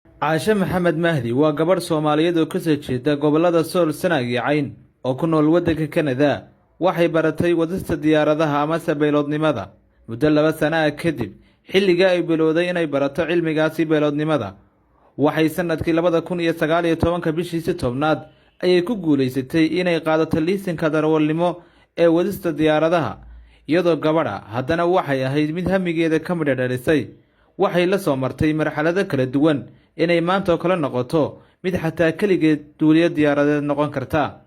Caashe Maxamed Mahdi waa gabadh Soomaaliyeed oo kasoo jeeda gobollada Sool, Sanaag iyo Cayn oo ku nool waddanka Kanada. Waxay baratay wadista diyaaradaha amase bayloodnimada muddo 2 sano ah kadib xilligii ay bilowday inay barato cilmigaasi bayloodnimada. Waxay sanadkii 2019-ka bishiisi 10aad ayay ku guulaysatay inay qaadato liisanka darawalnimo ee wadista diyaaradaha. Iyadoo gabadha haddana waxay ahayd mid hamigeeda ka midha dhalisay. Waxay la soo martay marxalado kala duwan inay maanta oo kale noqoto mid xataa keligeed duuliyo diyaaradeed noqon karta.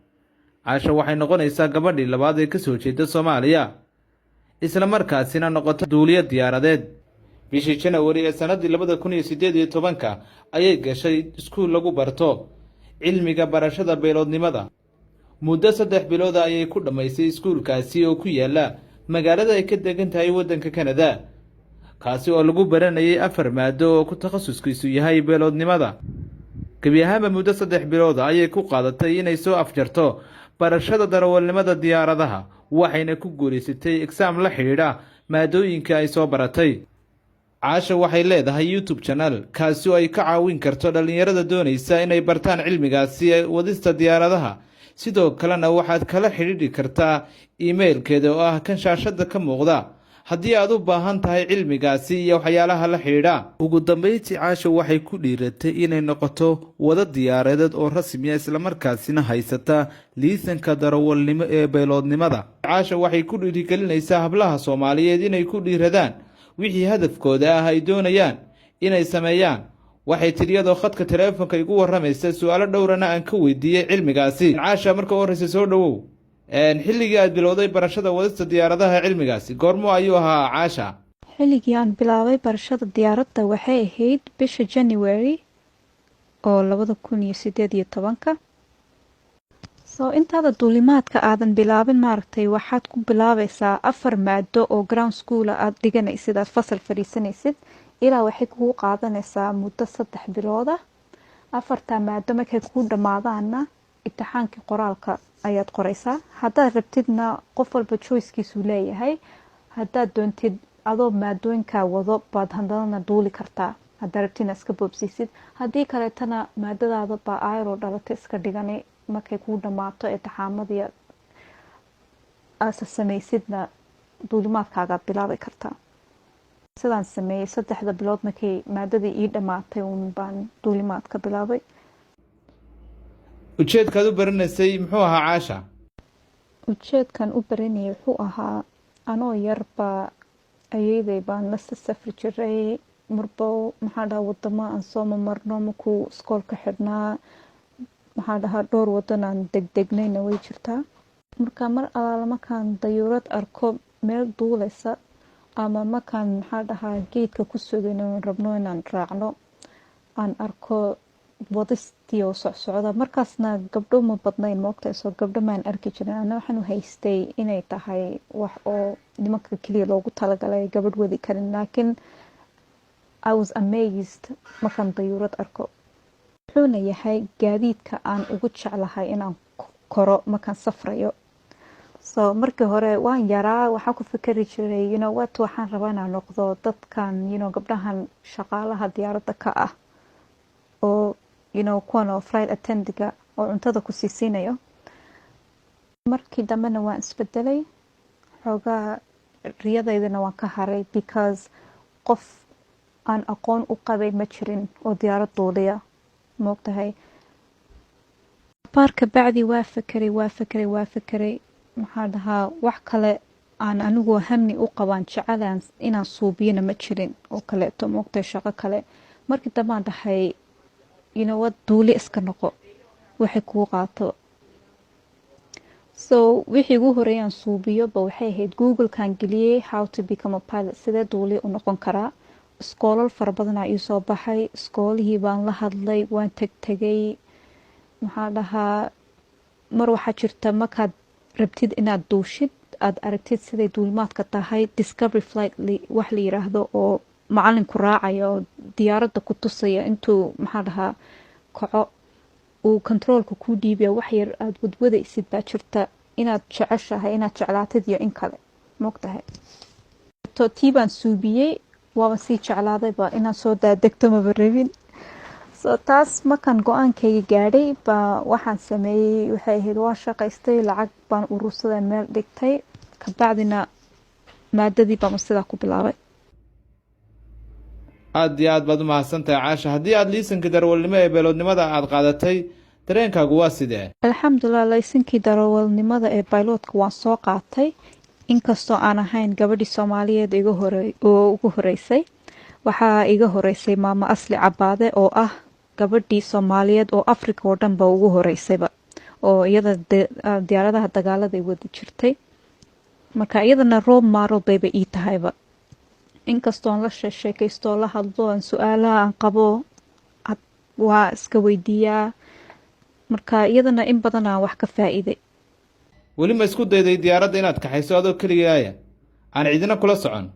Caasha waxay noqonaysaa gabadhii labaad ee kasoo jeeda Soomaaliya, isla markaasina noqoto duuliyo diyaaradeed. Bishii Janawari ee sanadii 2018-ka ayay gashay iskuul lagu barto cilmiga barashada bayloodnimada. Muddo 3 bilooda ayay ku dhammaysay iskuulkaasi oo ku yaala magaalada ay ka degan tahay waddanka Kanada, kaasi oo lagu baranayay afar maado oo ku takhasuskiisu yahay bayloodnimada. Gebi ahaanba muddo 3 bilooda ayay ku qaadatay inay soo afjarto barashada darawalnimada diyaaradaha, waxayna ku guulaysatay exam la xidhiidha maadooyinka ay soo baratay. Caasha waxay leedahay YouTube channel, kaasi oo ay ka caawin karto dhallinyarada doonaysa inay bartaan cilmigaasi wadista diyaaradaha. Sidoo kalena waxaad kala xidhiidhi kartaa emailkeeda oo ah kan shaashada ka muuqda haddii aad u baahan tahay cilmigaasi iyo waxyaalaha la xidhiidha. Ugu dambeyntii, Caasha waxay ku dhiiratay inay noqoto wada diyaaradeed oo rasmiya, islamarkaasina haysata liisanka darawalnimo ee bayloodnimada. Caasha waxay ku dhiirigelinaysaa hablaha Soomaaliyeed inay ku dhiiradaan wixii hadafkooda ah ay doonayaan inay sameeyaan. Waxay tidhi, iyadoo khadka taleefonka igu warramaysa, su-aalo dhowrana aan ka weydiiyey cilmigaasi. Caasha, marka u horreysa soo dhowow. Xilligii aad bilowday barashada wadista diyaaradaha cilmigaasi goormo ayuu ahaa, Caasha? Xilligii aan bilaabay barashada diyaaradda waxay ahayd bisha January oo 2018-ka. So intaada duulimaadka aadan bilaabin, maaragtay, waxaad ku bilaabaysaa afar maado oo ground school aad dhiganaysid, aad fasal fadhiisanaysid, ilaa waxay kugu qaadanaysaa muddo 3 bilood ah. Afartaa maado markay kuu dhammaadaanna, imtixaankii qoraalka ayaad qoraysaa. Haddaad rabtidna, qof walba choicekiisuu leeyahay, haddaad doontid adoo maadooyinkaa wado baad haddana duuli kartaa, haddaad rabtidna iska boobsiisid. Haddii kaleetana maadadaada baa ayroo dhalata iska dhigani. Markay kuu dhammaato imtixaamadii aasa samaysidna, duulimaadkaagaad bilaabi kartaa. Sidaan sameeyey, 3-da bilood markay maadadii ii dhammaatay uun baan duulimaadka bilaabay. Ujeedkaad u baranaysay muxuu ahaa, Caasha? Ujeedkan u baranayay wuxuu ahaa, anoo yarbaa ayeeday baan la safri jiray marbow, maxaa dhahaa, wadamo aan soo mamarno markuu iskoolka xidhnaa. Maxaa dhahaa, dhowr wadan aan degdegnayna way jirtaa. Marka mar alaala markaan dayuurad arko meel duuleysa ama markaan, maxaa dhahaa, geedka ku sugayno rabno inaan raacno, aan arko wadistii oo socsocda, markaasna gabdho ma badnayn, moogtahay, soo gabdho maan arki jirin. Ana waxaan u haystay inay tahay wax oo nimanka keliya loogu talagalay, gabadh wadi karin. Laakiin I was amazed markaan dayuurad arko. Wuxuuna yahay gaadiidka aan ugu jeclahay inaan koro markaan safrayo. So markii hore waan yaraa, waxaan ku fikeri jiray, you know what, waxaan rabaa inaan noqdo dadkan, gabdhahan shaqaalaha diyaaradda ka ah oo kuwan oo flight attendantiga oo cuntada ku siisiinayo. Markii dambena waan isbedelay xoogaa, riyadaydana waan ka haray, because qof aan aqoon u qabay ma jirin oo diyaarad duuliya, moogtahay. Baarka bacdi waa fekeray, waa fekeray, waa fekeray. Maxaa dhahaa, wax kale aan anigu hamni u qabaan jecelaan inaan suubiyana ma jirin oo kaleeto, moogtahay, shaqo kale. Markii dambaan dhahay, you know what, duuli iska noqo, waxay kuu qaato. So wixii ugu horeeyaan suubiyo ba waxay ahayd Googlekan geliyey "how to become a pilot", sidee duuliya u noqon karaa. Iskoolal fara badanaa iisoo baxay. Iskoolihii baan la hadlay, waan tegtegay. Maxaa dhahaa, mar waxaa jirta markaad rabtid inaad duushid, aada aragtid siday duulimaadka tahay, discovery flight wax la yiraahdo oo macalinku raacaya oo diyaaradda ku tusaya intuu, maxaa dhahaa, kaco uu controolka kuu dhiibaya, wax yar aada wadwadaysid baa jirta, inaad jeceshahay, inaad jeclaatid iyo in kale, moogtahay. Tii baan suubiyey, waaban sii jeclaadayba, inaan soo daadegto maba rabin. So taas markaan go-aankayga gaadhay baa waxaan sameeyey waxay ahayd, waa shaqaystay, lacag baan urursaday, meel dhigtay, kabacdina maadadii baan sidaa ku bilaabay. Aada iyo aad baad u mahadsan tahay, Caasha. Haddii aada liisanka darawalnimo ee pilotnimada aada qaadatay, dareenkaagu waa sidee? Alxamdulilah, laysankii darawalnimada ee pilotka waan soo qaatay, inkastoo aan ahayn gabadhii Soomaaliyeed iga hore oo ugu horeysay. Waxaa iga horeysay Maama Asli Cabaade, oo ah gabadhii Soomaaliyeed oo Africa oo dhan ba ugu horeysayba, oo iyada diyaaradaha dagaalada ay wadi jirtay. Marka iyadana role model bayba ii tahayba, inkastoon la sheekaysto, la hadlo, aan su-aalaha aan qabo waa iska weydiiyaa. Marka iyadana in badan aan wax ka faa'iiday. Weli ma isku dayday diyaaradda inaad kaxayso adoo keligaaya, aan cidina kula socon?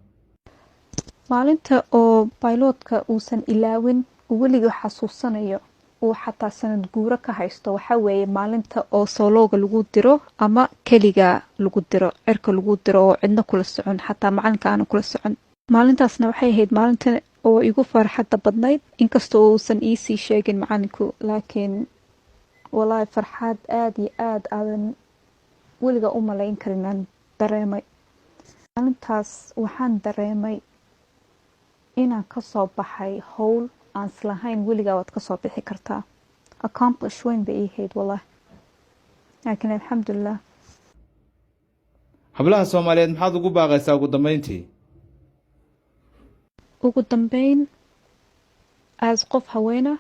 Maalinta oo pilotka uusan ilaawin, uu weligii xasuusanayo, uu xataa sanad guuro ka haysto, waxaa weeye maalinta oo sologa lagu diro ama keliga lagu diro, cirka lagu diro oo cidna kula socon, xataa macalinka aana kula socon. Maalintaasna waxay ahayd maalinta oo igu farxadda badnayd, inkastoo uusan iisii sheegin macalinku, laakiin walaahi farxad aada iyo aada aadan weliga u malayn karin aan dareemay maalintaas. Waxaan dareemay inaan kasoo baxay howl aan islahayn weligaa waad kasoo bixi kartaa. Accomplish weyn bay ii ahayd wallahi, laakiin alxamdulilah. Hablaha Soomaaliyeed maxaad ugu baaqaysaa ugu dambeyntii? Ugu dambeyn, as qof haweena,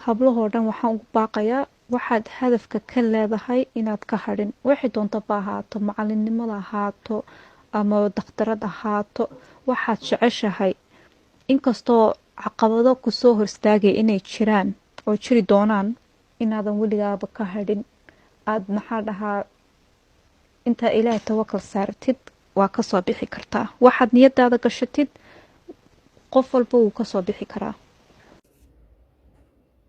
hablahoo dhan waxaan ugu baaqayaa, waxaad hadafka ka leedahay inaad ka hadhin, waxay doontaba ahaato, macalinimada ahaato ama dakhtarad ahaato, waxaad jeceshahay, inkastoo caqabado kusoo hor istaagaya inay jiraan oo jiri doonaan, inaadan weligaaba ka hadhin. Aada, maxaa dhahaa, intaa Ilaahay tawakal saaratid, waa kasoo bixi kartaa. Waxaad niyadaada gashatid, qof walba wuu kasoo bixi karaa.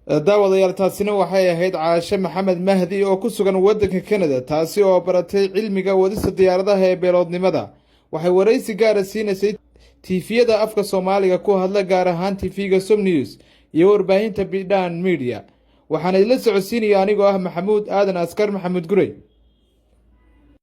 Daawadayaal, taasina waxay ahayd Caashe Maxamed Mahdi oo ku sugan waddanka Canada, taasi oo baratay cilmiga wadista diyaaradaha ee pilotnimada. Waxay waraysi gaara siinaysay TV-yada afka Soomaaliga ku hadla, gaar ahaan TV-ga Som News iyo warbaahinta Bidhan Media. Waxaana idla socodsiinaya anigoo ah Maxamuud Aadan Askar, Maxamuud Gurey.